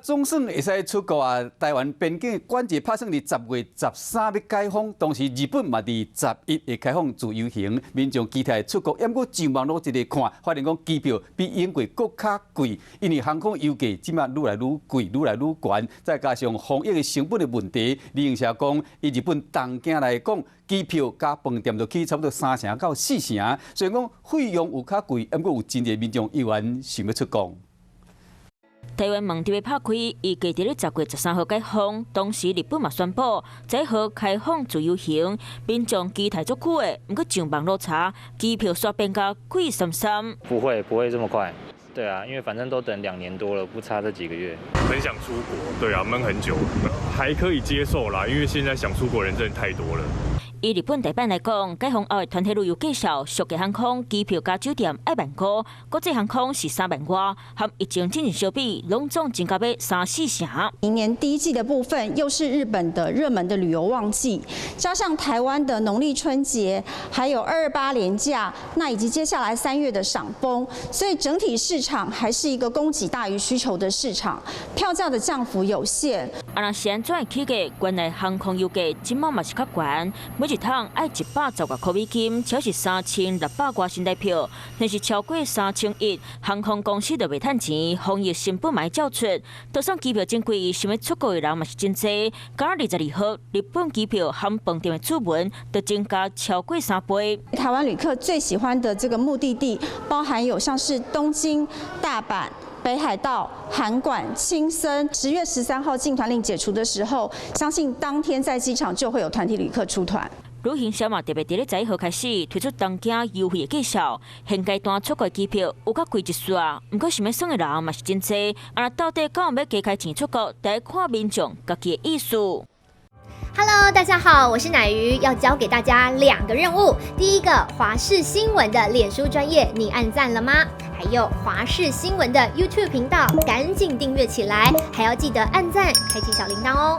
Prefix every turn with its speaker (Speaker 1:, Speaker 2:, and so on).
Speaker 1: 總算會使出國啊！台灣邊境管制拍算佇10月13欲解封，同時日本嘛佇11會開放自由行，民眾期待出國。毋過上網路一个看，發現講機票比以往閣較貴，因為航空油價這馬愈來愈貴，愈來愈懸，再加上防疫的成本的問題，旅行社講，以日本東京來講，機票加飯店就起差不多三成到四成，雖然講費用有較貴，毋過有真濟民眾依然想欲出國。
Speaker 2: 台灣門佇欲拍開，預計佇咧10月13號解封。同時，日本嘛宣布11號開放自由行，民眾期待足久的，毋過上網路查，機票煞變甲貴參參。
Speaker 3: 不會，不會這麼快。對啊，因為反正都等2年多了，不差這幾個月。
Speaker 4: 很想出國，對啊，悶很久，還可以接受啦，因為現在想出國人真的太多了。
Speaker 2: 以日本大阪來講，解封後的團體旅遊計數，俗價航空機票加酒店愛萬箍，國際航空是3萬外，和疫情之前相比，攏總增加欲三四成。
Speaker 5: 明年第一季的部分，又是日本的熱門的旅遊旺季，加上台灣的農曆春節，還有228連假，那以及接下來3月的賞楓，所以整體市場還是一個供給大於需求的市場，票價的降幅有限。
Speaker 2: 啊，若是按怎起價？原來航空油價這馬嘛是較懸，每一桶愛110外箍美金，超是3600外新台票，若是超過3100，航空公司就袂趁錢，防疫成本嘛會照出。就算機票真貴，想欲出國的人嘛是真濟。今22號，日本機票含飯店的主文就增加超過3倍。
Speaker 5: 台灣旅客最喜歡的這個目的地，包含有像是東京、大阪、北海道、函館、青森。10月13號禁團令解除的時候，相信當天在機場就會有團體旅客出團。
Speaker 2: 旅行社嘛特別佇咧11號開始推出東京優惠的計數，現階段出國機票有較貴一絲，毋過想欲耍的人嘛是真濟。啊，到底敢有欲加開錢出國，得看民眾家己的意思。
Speaker 6: Hello，大家好，我是乃瑜，要交給大家兩個任務。第一個，華視新聞的臉書專頁，你按讚了嗎？還有華視新聞的 YouTube 頻道，趕緊訂閱起來，還要記得按讚，開啟小鈴鐺哦。